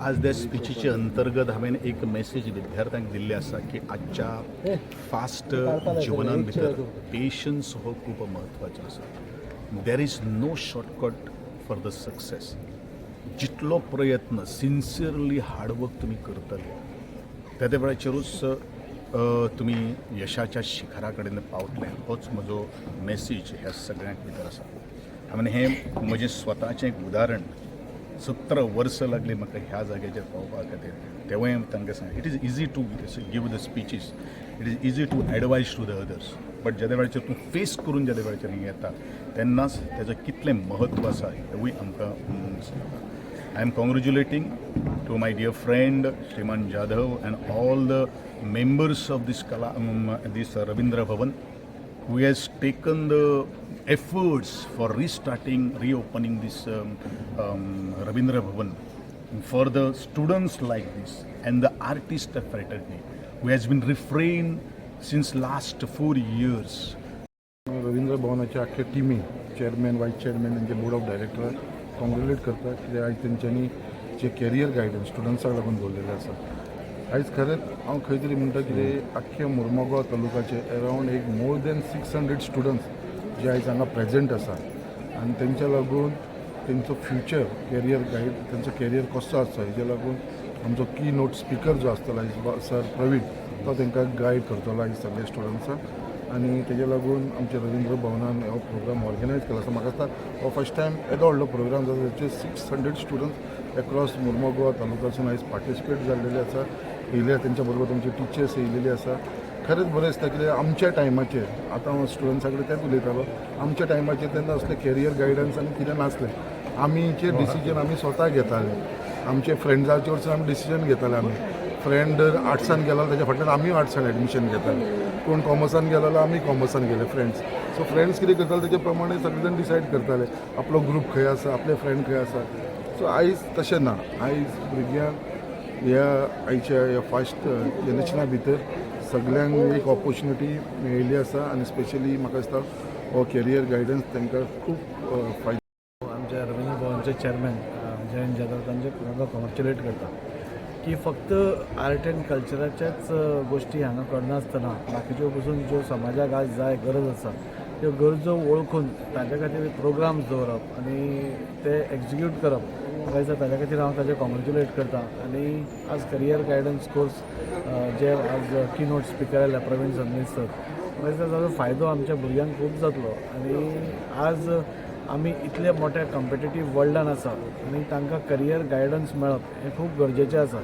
आज त्या स्पिचीचे अंतर्गत हांवें एक मेसेज विद्यार्थ्यांक दिल्ली आसा की आजच्या फास्ट जिवनान भितर पेशन्स हो खूब म्हत्वाचो आसा. There is no shortcut for the success. जितलो प्रयत्न, सिन्सियरली हार्डवर्क तुमी करतले, त्या वेळाचेरूच तुमी यशाच्या शिखरा कडेन पावतले. होच म्हजो मेसेज ह्या सगळ्यांक भितर आसा. आनी हें म्हजें स्वताचें एक उदाहरण. 17 वर्सां लागली म्हाका ह्या जाग्याचेर पावपा खातीर. तेवूय तांकां सांग, it is easy to give the speeches, it is easy to advise to the others, but जेद्या वेळाचेर तूं फेस करून जेद्या वेळाचेर हें येता, तेन्नाच तेजें कितलें म्हत्व आसा हेवूय आमकां समजता. I am congratulating to my dear friend Shriman Jadhav and all the members of this Kala, this Ravindra Bhavan, who has taken the efforts for restarting, reopening this Ravindra Bhavan for the students like this and the artist fraternity who has been refrained since last 4 years. Ravindra भवनाच्या आख्ख्या टिमी, chairman, voice chairman, तेंचे board of director congratulate करता, कित्याक आयज तेंच्यांनी जे career guidance स्टुडंट्साक लागून दवरलेलें आसा. आयज खरेंच हांव खंय तरी म्हणटा कितें, आख्ख्या मुर्मुगांव तालुकाचे अरावंड एक मोर दॅन 600 स्टुडंट्स जे आयज हांगा प्रेजेंट आसा आनी तेंच्या लागून तेंचो फ्युचर कॅरियर गायड, तेंचो कॅरियर कसो आसचो हेजे लागून आमचो की नोट स्पिकर जो आसतलो आयज, सर प्रवीण, तो तांकां गायड करतलो आयज सगळ्या स्टुडंट्सांक. आनी तेजे लागून आमच्या रवींद्र भवनान हो प्रोग्राम ऑर्गनायज केला आसा. म्हाका दिसता हो फर्स्ट टायम येदो व्हडलो प्रोग्राम जाता, ताचेर 600 स्टुडंट्स एक्रॉस मुर्मोगोवा तालुकासून आयज पार्टिसिपेट जाल्लेले आसा, येयले. तेंच्या बरोबर तेंचे टिचर्स येयलेली आसा. खरेंच बरें दिसता, कित्याक आमच्या टायमाचेर, आतां हांव स्टुडंट्सां कडेन तेंच उलयतालो, आमच्या टायमाचेर तेन्ना असलें कॅरियर गायडन्स आनी कितें नासलें. आमीचे डिसिजन आमी स्वता घेताले. आमचे फ्रेंड्साचे वरसून आमी डिसिजन घेताले. आमी फ्रेंड जर आर्ट्सान गेलो, ताच्या फाटल्यान आमीय आर्ट्सान एडमिशन घेताले. कोण कॉमर्सान गेलो जाल्यार आमी कॉमर्सान गेले. फ्रेंड्स, सो फ्रेंड्स कितें करताले, तेजे प्रमाणे सगळे जाण डिसायड करताले, आपलो ग्रूप खंय आसा, आपले फ्रेंड खंय आसा. सो आयज तशें ना. आयज भुरग्यांक ह्या आयच्या ह्या फास्ट जनरेशना भितर सगल्यांक एक ऑपॉर्च्युनिटी मेळिल्ली आसा आनी स्पेशली म्हाका दिसता हो कॅरियर गायडन्स तांकां खूब फायदो आमच्या रवींद्र भवनचे चेअरमॅन जयंत जाधव, तांचे तांकां कॉंग्रेच्युलेट करता की फक्त आर्ट अँड कल्चराच्याच गोश्टी हांगा करनासतना बाकीच्यो पसून ज्यो समाजाक आज जाय, गरज आसा, त्यो गरजो वळखून ताच्या खातीर प्रोग्राम्स दवरप आनी ते एक्जिक्यूट करप, म्हाका दिसता ताच्या खातीर हांव ताजें कॉंग्रेच्युलेट करता. आनी आज करियर गायडन्स कोर्स जे आज की नोट स्पिकर आयल्या प्रवीण सबनीस सर, म्हाका दिसता ताजो फायदो आमच्या भुरग्यांक खूब जातलो. आनी आज आमी इतले मोठ्या कॉम्पिटेटीव वर्ल्डान आसा आनी तांकां करियर गायडन्स मेळप हें खूब गरजेचें आसा.